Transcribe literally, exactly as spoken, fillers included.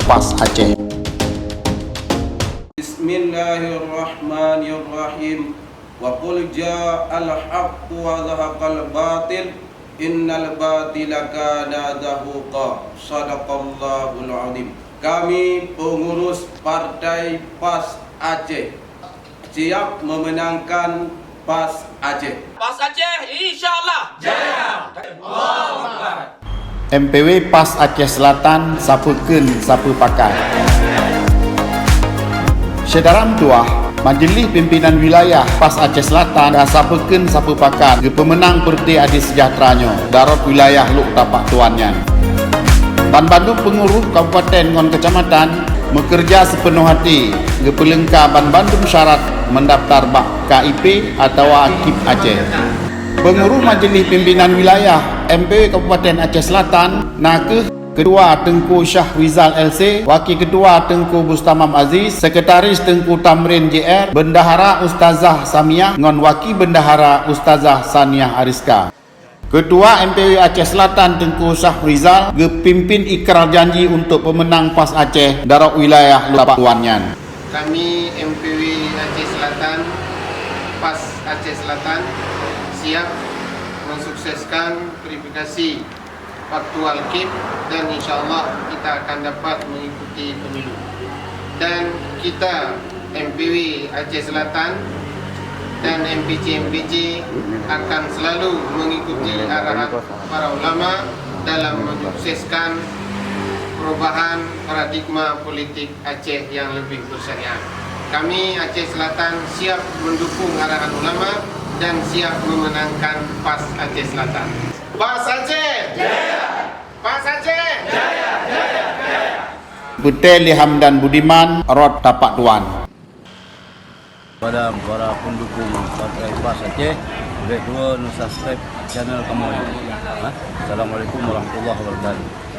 PAS Aceh. Bismillahirrahmanirrahim. Wa qul ja'al haqqu wa zahaqal batil, innal batila kana zahuqa. Sadaqallahul azim. Kami pengurus Partai PAS Aceh siap memenangkan PAS Aceh. PAS Aceh, insya Allah. Jaya. Allahu Akbar. M P W PAS Aceh Selatan, sapeue kheun, sapeue pakat. Syedara meutuah, Majeulih Pimpinan Wilayah PAS Aceh Selatan dan sapeue kheun, sapeue pakat geupeumeunang Peureute Ade Sejahtera nyoe, darurat wilayah Lhokseumawe Tapak Tuan nyan. Banbandum peunguruh kabupaten ngon keucamatan meukeureuja sipeunoh até geupeuleungka banbandum syarat meundaftar bak K I P atawa KIP Aceh. Peunguruh Majeulih Pimpinan Wilayah M P W Kabupaten Aceh Selatan na kheueh Keutua Teungku Syahrizal L C, Wakil Keutua Teungku Bustamam Aziz, Sekretaris Teungku Tamrin J R, Bendahara Ustazah Samiah ngon Wakil Bendahara Ustazah Saniah Ariska. Keutua M P W Aceh Selatan Teungku Syahrizal geupimpin ikrar janji untuk peumeunang PAS Aceh darurat wilayah Lhokseumawe Tapak Tuan nyan. Kami M P W Aceh Selatan, PAS Aceh Selatan, siap mensukseskan verifikasi faktual KIP dan insya Allah kita akan dapat mengikuti pemilu. Dan kita M P W Aceh Selatan dan M P C M P C akan selalu mengikuti arahan para ulama dalam menyukseskan perubahan paradigma politik Aceh yang lebih bersyariat. Kami Aceh Selatan siap mendukung arahan ulama dan siap memenangkan PAS Aceh Selatan. PAS Aceh! Jaya! PAS Aceh! Jaya! Jaya! Jaya! Peureute lé Hamdan Budiman, rot Tapak Tuan. Kepada para pendukung Partai PAS Aceh, bèk tuwo neusubscribe channel kamoe. Ha? Assalamualaikum warahmatullahi wabarakatuh.